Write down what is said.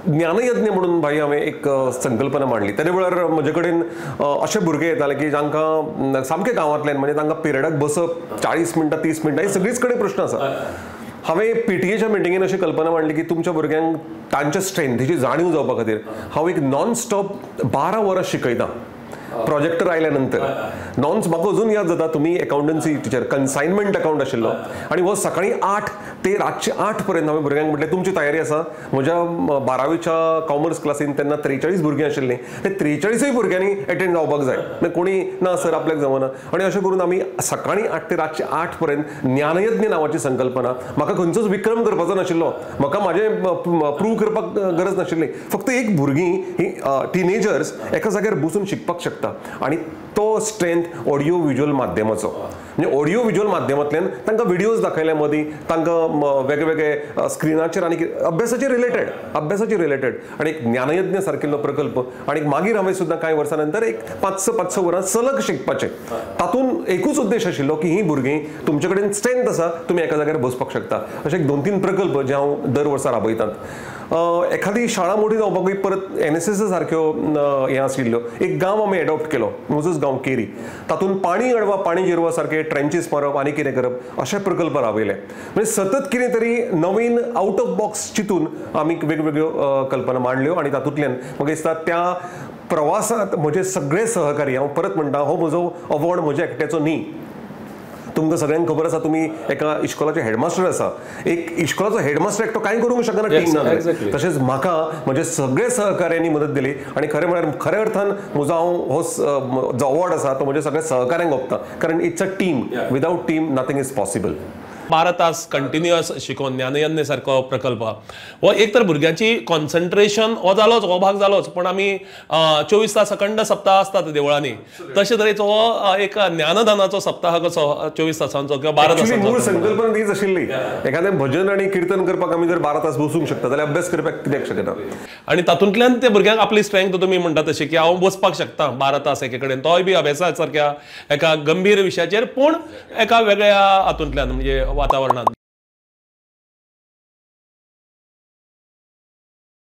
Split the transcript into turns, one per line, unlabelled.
ज्ञानयज्ञ म्हणून भाई हांवें एक संकल्पना मांडली. तेदे वेळार म्हजे कडेन अशे भुरगे येताले की जांकां सामके गांवांतल्यान, म्हणजे तांकां पिरियडाक बसप 40 मिनटां 30 मिनटां हे सगळीच कडेन प्रश्न आसा. हांवें पीटीएच्या मिटिंगेन अशी कल्पना मांडली की तुमच्या भुरग्यांक तांच्या स्ट्रेंथीची जाणीव जावपा खातीर हांव एक नॉन स्टॉप 12 वरां शिकयतां प्रोजेक्टर आयल्या नंतर. नॉन म्हाका अजून याद जाता, तुमी अकाउंटन्सी टिचर, कन्सायनमेंट अकाउंट आशिल्लो आनी हो सकाळी 8 ते रातचे 8 पर्यंत हांवें भुरग्यांक म्हटलें तुमची तयारी आसा. म्हज्या 12वीच्या कॉमर्स क्लासीन तेन्ना 43 भुरगीं आशिल्लीं, ते 43 भुरग्यांनी एटेंड जावपाक जाय, मागीर कोणी ना सर आपल्याक जमना. आनी अशें करून आमी सकाळी 8 ते रातचे 8 पर्यंत ज्ञानयज्ञ नांवाची संकल्पना, म्हाका खंयचोच विक्रम करपाचो नाशिल्लो, म्हाका म्हाजें प्रूव करपाक गरज नाशिल्ली, फक्त एक भुरगीं ही टिनेजर्स एका जाग्यार बसून शिकपाक शकता. आनी तो स्ट्रेंथ ऑडियो विज्युअल माध्यमाचो, म्हणजे ऑडियो विज्युअल माध्यमांतल्यान तांकां व्हिडियोज दाखयल्या मदीं, तांकां वेगळे स्क्रिनाचेर आनी अभ्यासाचे रिलेटेड आनी एक ज्ञानयज्ञ सारकिल्लो प्रकल्प. आनी मागीर हांवें सुद्दां कांय वर्सां नंतर एक 5-6 वरां सलग शिकपाचें, तातूंत एकूच उद्देश आशिल्लो की ही भुरगीं तुमचे कडेन स्ट्रेंथ आसा, तुमी एका जाग्यार बसपाक शकता. अशे एक 2-3 प्रकल्प जे हांव दर वर्सा राबयतात. एखादी शाळा मोठी जावपाकूय परत एनएसएस सारक्यो हें आशिल्ल्यो. एक गांव आमी एडॉप्ट केलो, म्हजोच गांव केरी, तातूंत पाणी अडवा पाणी जिरवा सारके ट्रेंचीस मारप आनी कितें करप अशे प्रकल्प राबयले. म्हणजे सतत कितें तरी नवीन आउट ऑफ बॉक्स चिंतून आमी वेगवेगळ्यो कल्पना मांडल्यो आनी तातूंतल्यान म्हाका दिसता त्या प्रवासांत म्हजे सगळे सहकारी, हांव परत म्हणटा हो म्हजो अवॉर्ड म्हज्या एकट्याचो न्ही, तुमकां सगळ्यांक खबर आसा तुमी एका इश्कोलाचे हेडमास्टर आसा, एक इश्कोलाचो हेडमास्टर एकटो कांय करूंक शकना टीम ना. तशेंच म्हाका म्हजे सगळे सहकाऱ्यांनी मदत दिली आनी खरें म्हळ्यार खऱ्या अर्थान म्हजो हांव हो जो अवॉर्ड आसा तो म्हज्या सगळ्या सहकाऱ्यांक ओंपता, कारण it's a team, without team nothing is possible.
12 तास कंटिन्युअस शिकोवन ज्ञानयज्ञ सारको प्रकल्प हो एक तर भुरग्यांची कॉन्सन्ट्रेशन हो जालोच, हो भाग जालोच, पण आमी 24 तास अखंड सप्ताह आसतात देवळांनी, तशे तरेचो हो एक ज्ञानदानाचो सप्ताह कसो 24 तासांचो किंवा 12 तासांचो.
मूळ संकल्पना तीच आशिल्ली, एखादें भजन आनी किर्तन करपाक आमी जर 12 तास बसूंक शकता जाल्यार अभ्यास करपाक कित्याक शकना.
आनी तातूंतल्यान ते भुरग्यांक आपली स्ट्रेंथ तुमी म्हणटा तशी की हांव बसपाक शकता 12 तास एके कडेन, तोय बी अभ्यासा सारक्या एका गंभीर विशयाचेर, पूण एका वेगळ्या हातूंतल्यान म्हणजे वातावरणात.